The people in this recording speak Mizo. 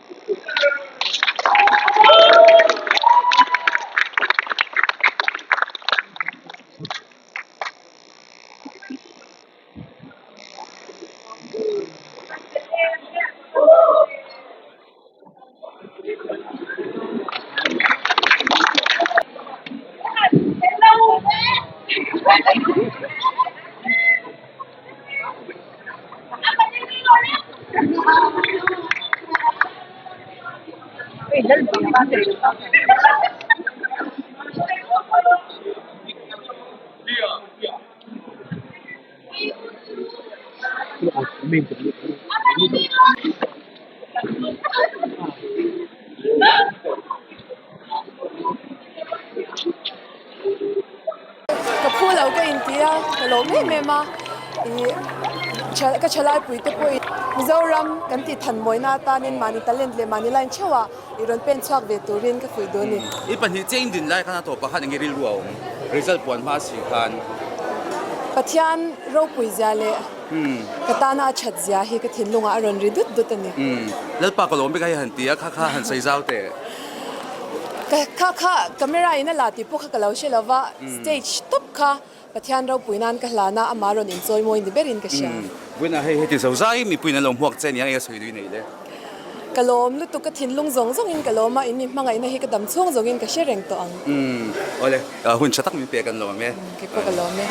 Ka phu lo ka inti a, ka lawm em em a, ih ka thalai te pawhin Mizoram kan tih than mawina atanin mahni talent leh mahni line theuhah i rawn pen chhuak ve turin ka fuih dawn a ni. I pahnih chiah in din lai khan a tawpah khan enge rilru a awm? Result puan hma si khan. Pathian ropui zia leh ka tana a that zia hi ka thinlungah a rawn ri dut dut a ni. Lalpa ka lawm bik a hei han ti a, kha kha han sawi zau teh. Kha kha camera in a la tih pawh kha ka lo hre lo va, stage tawp kha Pathian ropui nan ka hlan a, amah rawn inchawi mawi ni berin ka hria. Vawiinah hei heti zo zai mipuiin an lo hmuak che nia nge sawi lui nei le? Ka lawm lutuk, ka thinlung zawng zawngin ka lawm a, in mi hmangaihna hi ka dam chhung zawngin ka hre reng tawh ang. Awle, hun tha tak min pek an lawm e. Kei pawh ka lawm e.